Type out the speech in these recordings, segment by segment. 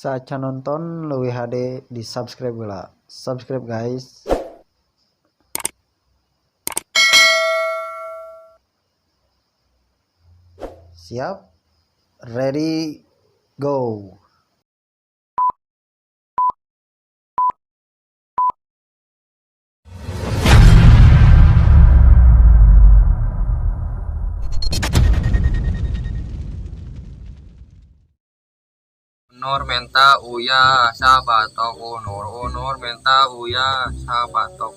Saacan nonton leuwih hade di subscribe heula. Subscribe guys. Siap? Ready? Go. Unur menta uyah sabatok, unur unur menta uyah sabatok.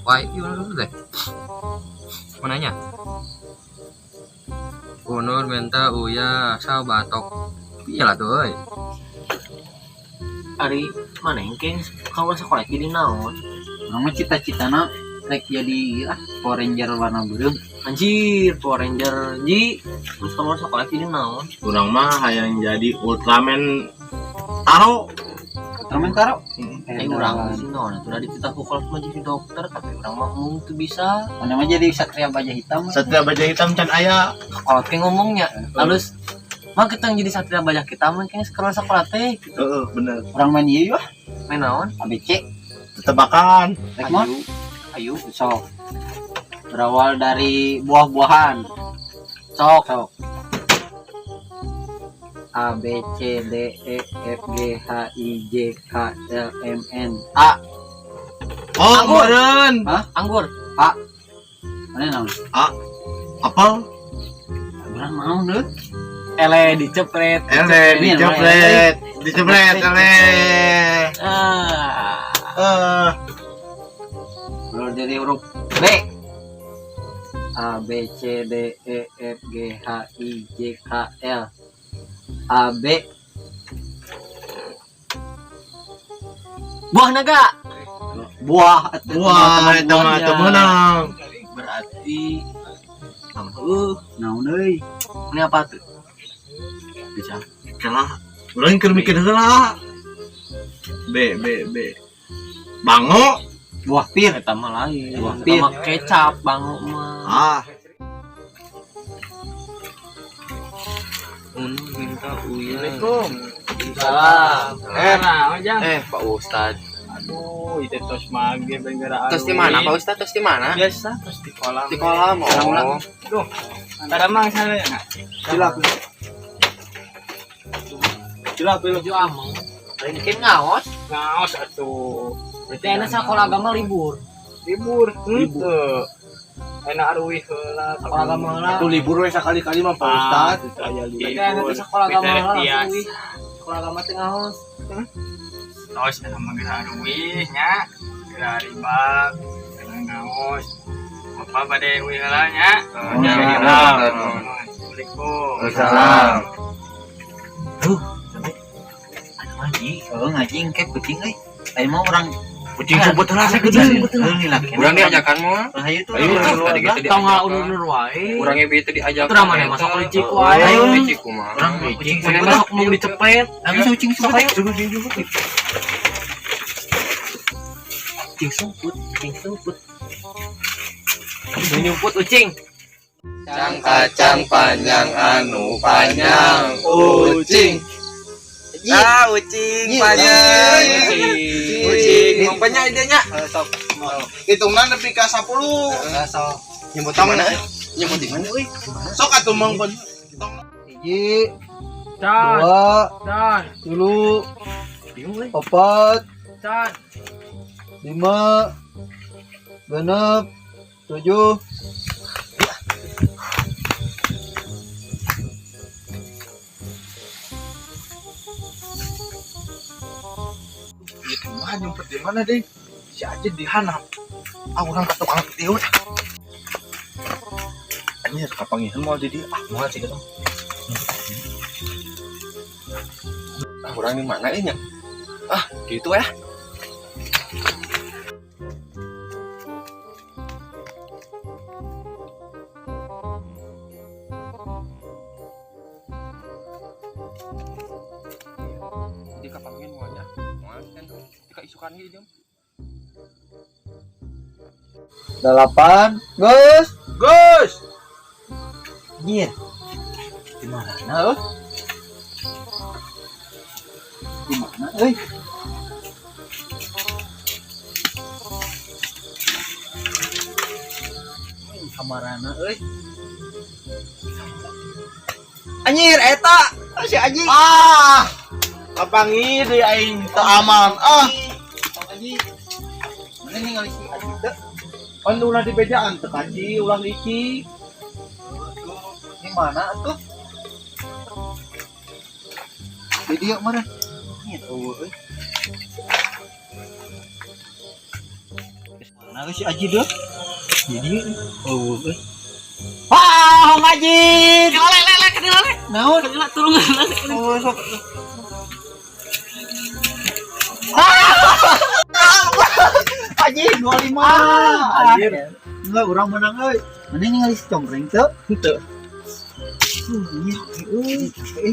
Wah, ini dulu deh. Mau nanya? Unur menta uyah sabatok. Iya lah tuh, euy. Ari mana engke kalau sekolah jadi naon? Urang mah cita-citana rek jadi ah Power Ranger warna beureum. Anjir, Power Ranger ji. Terus kalau sekolah jadi naon? Urang mah hayang jadi Ultraman Taro. Ultraman Taro. Eh, urang sih naon atuh da dititah ku kolot mah jadi dokter, tapi urang mah mung teu bisa. Mana mah jadi Satria Baja Hitam. Satria Baja Hitam can aya. Kolot ke ngomongnya. Halus mah kita yang jadi Satria Baja Hitam mah kayaknya sekolah sekolah teh. Heeh, bener. Urang main ieu ah, Main naon? ABC. Tebakan. Rek mah Ayo. Sok. Berawal dari buah-buahan. Sok. Sok. A B C D E F G H I J K L M N A. Oh, Anggur. meureun. Anggur. Mana naon? Apel. Urang naon deui? Ele dicepret. Ele Ini yang dicepret. Dicepret ele. Ah. Eh, Berawal dari huruf B. A B C D E F G H I J K L A B. Buah naga. Buah. Buah eta mah teu meunang. Berarti Naon euy? Ini apa tuh? Bisa. Kalah. Urang keur mikir heula. B B B. Bango. Buah pir. Eta mah lain. Buah Eta pir. mah kecap bango mah. Ah, Unur minta uyah. Assalamualaikum. Salam. Eh, Eh, Pak Ustad. Aduh, itu tos mage bengera. Terus di mana, Pak Ustad? Terus di mana? Biasa tos di kolam. Di kolam. Oh. Duh. Tara mang sana ya. Cilap. Cilap lu. Baju ameng. Mungkin ngaos. Ngaos atuh. Berarti enak sekolah agama libur. Libur. Henteu. Enak aruih heula. Sekolah agama heula. itu libur we sakali-kali mah Pak Ustad. Aya Berarti enak libur. teh sekolah agama heula Biasa. langsung wih. Sekolah agama teh ngaos. Tos eta mah geura aruih nya. Geura ribak. Geura ngaos. Bapak bade uih heula nya. Oh, ya, Assalamualaikum. Waalaikumsalam. Ada ngaji. Oh, ngaji engke kucing euy. Ayo mah urang Kucing sumput heula kucing sumput heula. Urang diajakan mah. Ayo tuh. Ayo, tadi kita Tong diajakan. ulur-ulur wae. Urang ge itu diajakan. Itu ramane masuk licik wae. Ayo licik kumaha. Urang kucing Mana sumput. masuk mau dicepret. Ayo kucing sumput. Ayo. Kucing sumput, kucing sumput. Nyumput ucing. Kacang kacang panjang anu panjang ucing. Ah, ucing panjang. Ucing. Mangpanya idenya. Hitungna nepi ka 10. Nyebut di mana? Nyebut di mana euy? Sok atuh mang pon. Hiji, dua, tilu, opat, lima, genep, tujuh. Itu mah nyumpet di mana deh? Si Aceh di hanap. Ah, urang ka tukang tieu. Anjir, kapangihan moal di dieu. Ah, moal sih gitu. Ah, urang di mana ieu nya? Ah, gitu ya. Jadi kapangihan moalnya. Moal kan tika isukan ge dia. 8, Gus. Gus. Anjir. Di mana euy? Di mana euy? Kamarana euy. Anjir eta si Aji. Ah. Kapangi deui aing teu aman. Ah. Aji. Mana ningali si Aji teu? Pan ulah di bejaan teu kaji, ulah liki. Di mana atuh? Di dieu meureun. Ieu eueuh euy. Mana si Aji deuh? Di dieu eueuh euy. Ah, Om Aji. Lele lele lele. Naon? Lele tulungan lele. Oh, sok. Aji 25. Anjir. Enggak, urang menang euy. Mana ningali si Combreng teu? Henteu. Iya, euy.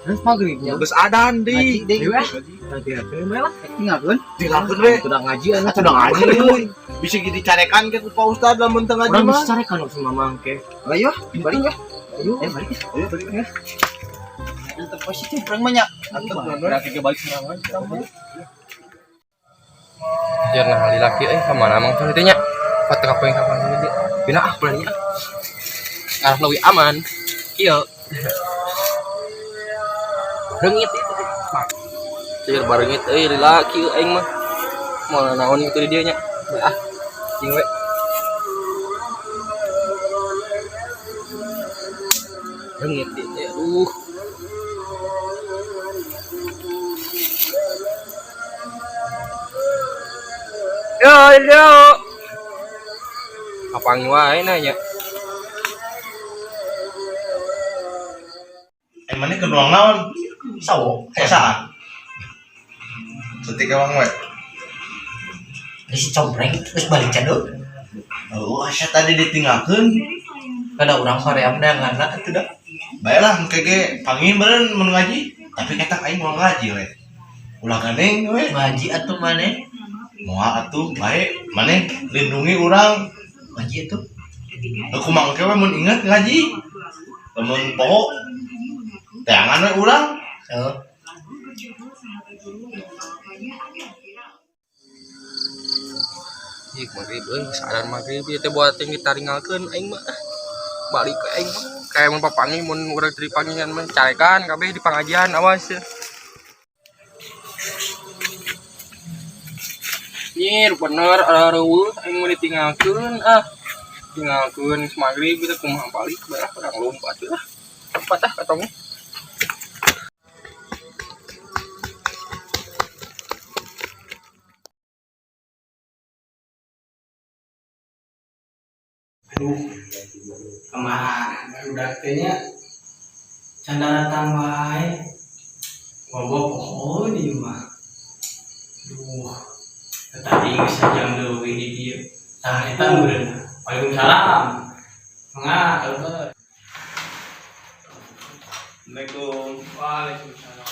Terus maghribnya. Geus adan Ngaji di. deui. Ayo, ah. Tinggalkeun. Tinggalkeun we. Sudah ngaji anu. Atuh ngaji euy. Bisa jadi carekan ke ku Pak Ustad lamun teu ngaji Urang mah. bisa carekan sama mamang ke. Ayo, balik ya. Ayo. Balik. Ayo balik ya. Tetep positif urang mah nya. Berarti ke balik serangan. Biar nah laki euy ka mana mang teh nya. Pat kapan kapan ini. Bina ah bulannya. Arah leuwih aman. Kieu. Reungit itu teh. Cir bareungit euy lila kieu aing mah. Moal naon kitu di dieu nya. Ah. Cing we. Reungit ieu teh aduh. Yo, yo. Kapangi wae nanya. Mana ke ruang naon? Sawo, hesaan. Setik emang we. Si Combreng geus balik can deui. Oh, asa tadi ditinggalkeun. Kada urang hoream neanganna atuh da. Baiklah, engke ge panggil meureun mun ngaji, tapi kata aing mau ngaji we. Ulah gandeng we. Ngaji atuh maneh. Moal atuh bae, maneh lindungi urang. Ngaji atuh. Aku mangke we mun inget ngaji. Lamun poho teangan we urang. Heeh. Ih, maghrib euy, sadar maghrib ieu teh buat yang ditaringalkeun aing mah. Balik ke aing mah. Kayak mun papangi mun urang teu dipangihan mah carekan kabeh di pangajian awas. Nyir bener reueuh aing mah ditinggalkeun ah. Tinggalkeun geus maghrib ieu teh kumaha balik berah urang lompat lah. Lompat ah katongnya. Aduh, kemarin baru teh nya can datang wae. Bawa pohon ieu mah. Aduh, tadi geus sajam leuwih di dieu. Tah eta meureun. Waalaikumsalam. Mangga, kalebet. Assalamualaikum. Waalaikumsalam.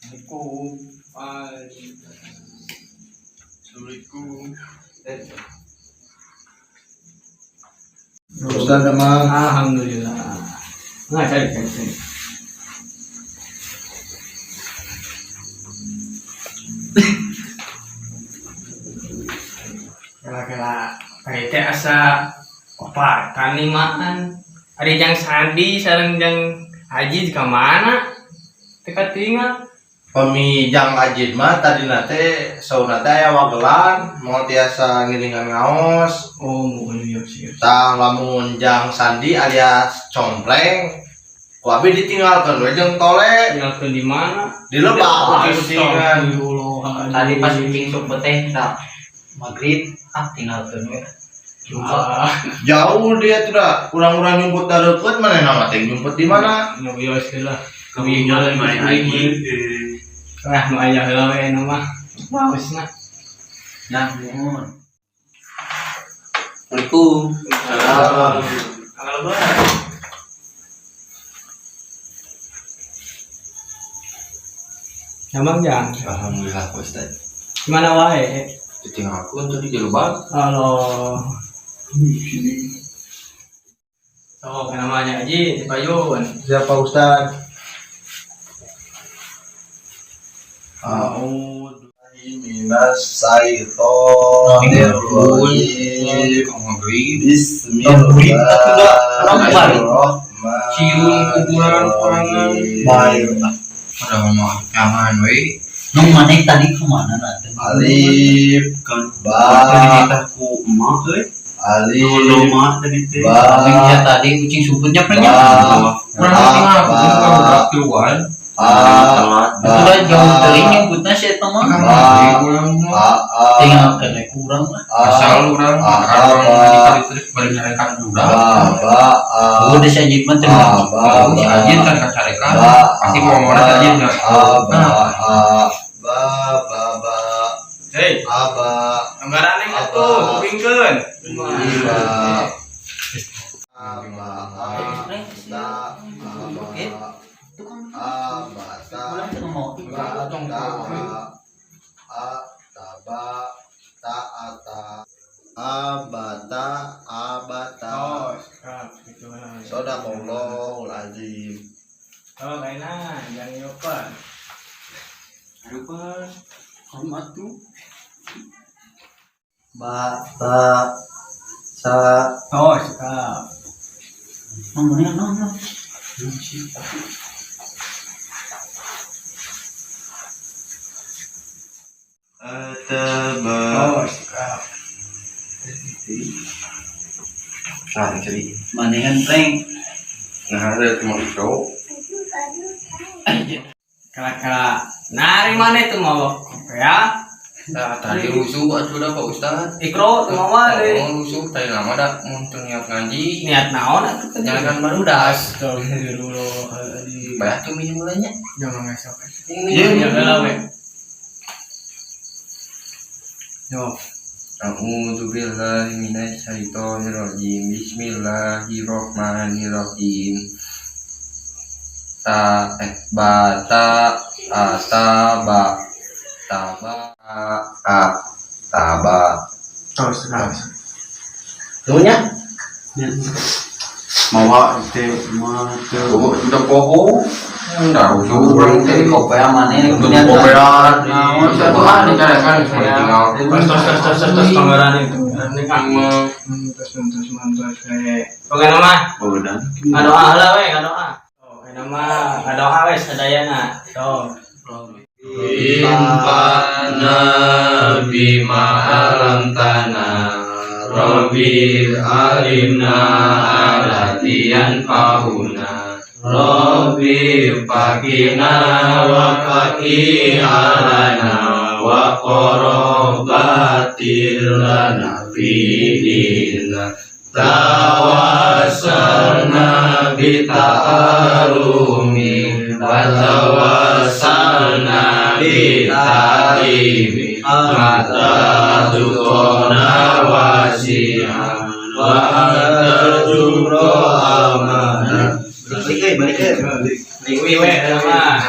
Assalamualaikum. Waalaikumsalam. Assalamualaikum. Ustaz emang Alhamdulillah. Nah, cari cari cari. Kela-kela tadi teh asa opatan limaan. Ari jang Sandi sareng jang Haji ka mana? Teu katingal. Pami jang Ajid mah tadi nate sauna teh aya wagelan moal tiasa ngiringan ngaos. Oh, muhun ieu sih. Tah lamun jang Sandi alias Compreng ku abi ditinggalkeun we jeung tole. Tinggalkeun di mana? Di lebak kucingan. Tadi pas cicing sok teh tah maghrib ah tinggalkeun we. Ah, Jauh dia tuh dah, urang-urang nyumput da deukeut mana nama teh nyumput di mana? Nu wios heula. Kami jalan mana Haji. Wah, nu aya heula we nu mah. Waosna. Nah, muhun. Assalamualaikum. Kalau Nyamang jang, Alhamdulillah Pak Ustaz. gimana wae? Ditinggalkeun tadi di lebak. Halo. Oh, namanya Haji, Payun. Siapa Ustaz? A'udzu minas syaithanir rajim. Bismillahirrahmanirrahim. Cium kuburan kurangan. Baik. Padahal mah jangan we. Nung maneh tadi kemana nanti? Alif ba ku emak euy. alif Loma tadi teh. ba Kambing ya tadi kucing sumputnya pernah. ba Urang mah tinggal ka budak tiluan. a Itu dah jauh teuing nyebutna si eta mah. Ba. Urang mah. a a Tinggal kena kurang lah. Asal urang A, urang ba. ngaji kali bari nyarekan budak. ba ba a Oh, desa Ajit mah teu a ba Oh, si Ajin kan kacarekan. ba Pasti mau ngomongna si Ajin nya. a ba a ba ba ba Hei, a ba anggaran yang atuh, kupingkeun. ba a ba a ta a ba a ba ta ba ta a ta ba ta a ta a ba ta a ba ta. Oh, siap gitu lah. Sadaqallahul azim. Oh, kayaknya jangan lupa. Aduh, Kamu atuh. Ba ta sa. Oh, siap. Mang mana nong nong. Ataba. Oh, siap. Nah, jadi Manehan prank. nah ada cuma itu. Kala-kala nari mana itu mau ya? Nah, tadi rusuh atuh dah Pak Ustad. Ikro tuh mau deh. Oh, rusuh tadi lama dah mun teu niat ngaji. Niat naon atuh tadi? Nyalakan barudas. Astagfirullahaladzim. Bayar tuh minum mulanya. Jangan ngesok. Iya, Ya lah we. Yo. A'udzu billahi minasyaitonir rajim. Bismillahirrahmanirrahim. Ta ba ta a ta ba ta ba a a ta ba. Oh, siap. Nuhunnya. Mawa teh mah teu. Oh, udah poho. Udah rusuh urang teh. Kopea maneh Untuk niat kopean. Naon Satu ah dicarekan semua ditinggal. Terus terus terus terus terus panggaran itu. Ini kan terus terus terus we. Oke nama. Bawedan. Ngadoa heula we, ngadoa. Oh, nama ngadoa we sadayana. Tuh. Infana bima alam tanah Rabbi alimna alatian pahuna Rabbi fakina wa faki alana wa qorobatil lana fidina Tawassalna bita'alumi wa tawassalna bitalimi mata tukona wasi'a wa anta jumro amana. Balik euy, balik euy. Liwi we nama.